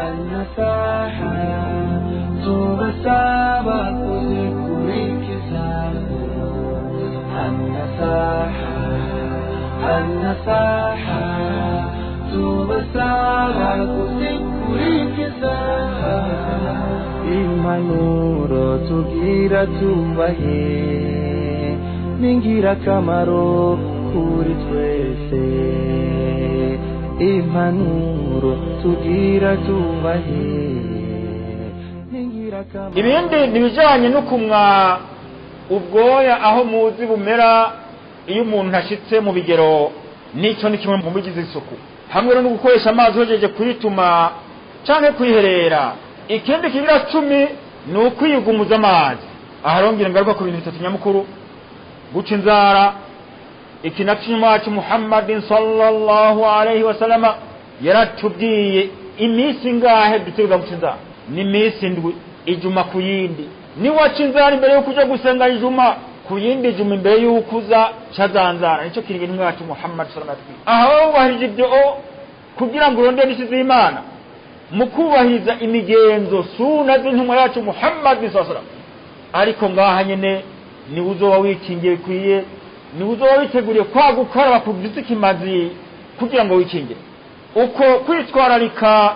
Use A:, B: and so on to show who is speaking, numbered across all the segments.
A: An-nasaha tubasaba kuzikurikiza. An-nasaha, An-nasaha tubasaba kuzikurikiza. Impanuro tugira tubahe ni ingirakamaro kuri twese. Impanuro tugira tubahe ni ingirakamaro.
B: Ibindi ni ibijyanye no kumwa ubwoya aho muzi bumera iyo umuntu ashitse mu bigero, n'icyo ni kimwe mu bigize isuku, hamwe no gukoresha amazi uhejeje kuyituma canke kwiherera. Ikindi kigira 10 ni ukwiyugumuza amazi. Aharongera ingaruka ku bintu bitatu nyamukuru: guca inzara. Iki naco wacu Muhammadin sallallahu alaihi wasallama yaratubwiye iminsi ingahe dutegerezwa guca inzara? Ni iminsi 7, ijuma ku yindi. Niwaca inzara imbere y'uko uja gusenga ijuma ku yindi juma imbere y'uko uza cazanzara, nico kintu intumwa yacu Muhammad sallallahu alaihi wasallam. Aha wubahirije ibyo kugira ngo urondere indishyi z'Imana mu kubahiriza imigenzo suna z'intumwa yacu Muhammad sallallahu alaihi wasallam. Ariko ngaha nyene ni uzoba wikingiye bikwiye, ni uzoba witeguriye kwa gukaraba kugize ikimazi kugira ngo wikingire. Uko kwitwararika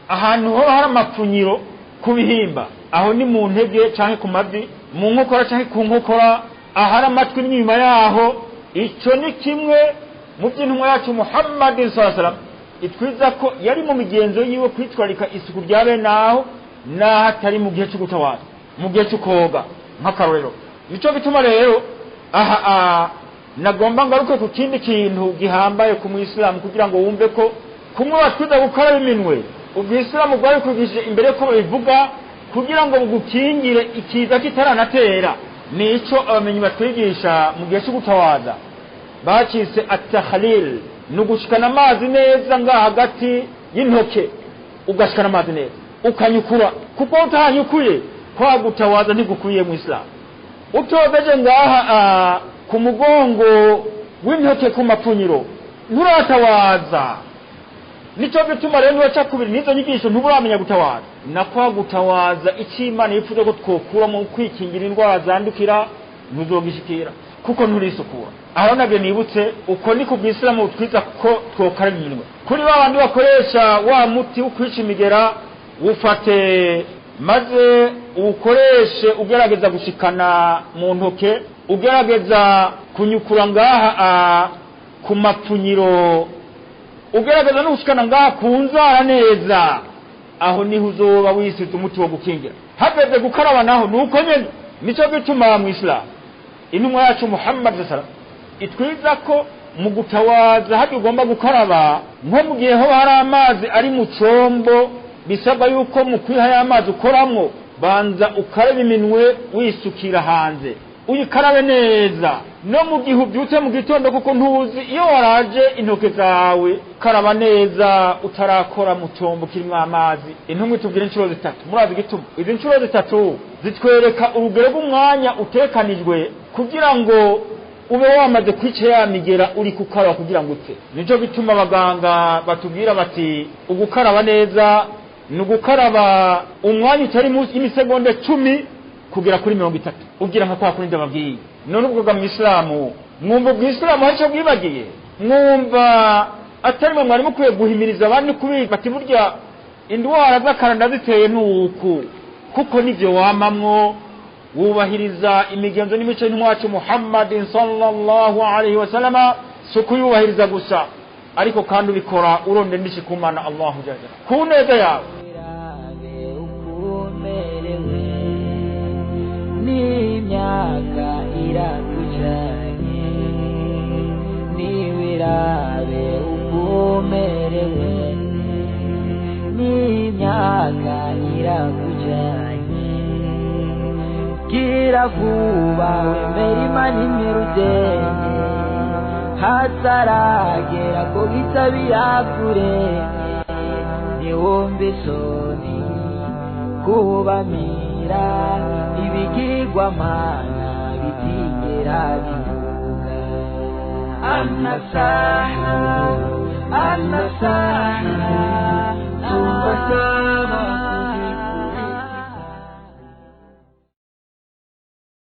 B: ahantu ho hari amapfunyiro ku bihimba, aho ni mu ntege canke ku mavi, mu nkokora canke ku nkokora, ahari amatwi n'inyuma yaho. Ico ni kimwe mu by'intumwa yacu Muhammad sallallahu alaihi wasallam itwiza ko yari mu migenzo yiwe kwitwararika isuku rya bene aho, naho atari mu gihe cyo gutabaza, mu gihe cyo koga nk'akarorero. Nico gituma rero aha nagomba ngaruke ku kindi kintu gihambaye ku Muislamu kugira ngo wumve ko kumwe batwiza gukaraba iminwe, ubwisilamu bwari kwigishije imbere ko babivuga kugira ngo bugukingire ikiza kitaranatera. Nico abamenyi batwigisha mu gihe cyo gutawaza bacise at-takhlil, ni ugushikana amazi neza ngaha hagati y'intoke, ugashikana amazi neza ukanyukura, kuko utahanyukuye kwa gutawaza ntigukwiye mu Islam. Utogeje ngaha ku mugongo w'intoke ku mapfunyiro nturatawaza. Nico gituma rero niwaca kubiri n'izo nyigisho ntuburamenya gutawaza. Na kwa gutawaza icyo Imana yifuza ko twokura mu kwikingira indwara zandukira ntuzogishikira kuko nturisukura. Aho nabyo nibutse uko ni ku bwisilamu twiza ko twokaraba iminwe. Kuri ba bandi bakoresha wa muti wo kwica imigera, ufate maze uwukoreshe ugerageza gushikana mu ntoke, ugerageza kunyukura ngaha ku mapfunyiro, ugerageza no gushikana ngaha ku nzara neza, aho niho uzoba wisize umuti wo gukingira. Hageze gukaraba naho nuko nyene. Nico gituma mu Islam intumwa yacu Muhammad sallallahu alaihi wasallam itwiza ko mu gutawaza haje ugomba gukaraba, nko mu gihe ho hari amazi ari mu combo, bisabwa yuko mu kwiha y'amazi ukoramwo banza ukaraba iminwe wisukira hanze, uyikarabe neza. No mu gihe ubyutse mu gitondo, kuko ntuzi iyo waraje intoke zawe, karaba neza utarakora mu combo kirimo amazi. Intumwa itubwira inshuro 3. Murazi igituma izi nshuro 3 zitwereka urugero rw'umwanya utekanijwe kugira ngo ube wamaze kwica ya migera uri kukaraba kugira ngo upfe. Nico gituma abaganga batubwira bati ugukaraba neza ni ugukaraba umwanya utari munsi y'imisegonda 10 kugera kuri 30, ugira nka kwa kundi ndababwiye. None ubwo bwa Muislamu mwumva ubwisilamu haco bwibagiye, mwumva atari mwe mwari mukwiye guhimiriza abandi kubiga bati burya indwara z'akaranda ziteye nuku, kuko nivyo wamamwo wubahiriza imigenzo n'imico y'intumwa yacu Muhammadin sallallahu alaihi wasallama. Si ukuyubahiriza gusa, ariko kandi ubikora uronde ndishyi ku Mana Allahu jalla ku neza yawe.
A: N'imyaka irakujanye, niwirabe ukumerewe, n'imyaka irakujanye. Gira vuba wemere Imana imperudenge, hataragera ko bitabira kurenge, niwumve isoni kubamira ibigirwamana bitigera bivuga. Amasaha, Amasaha.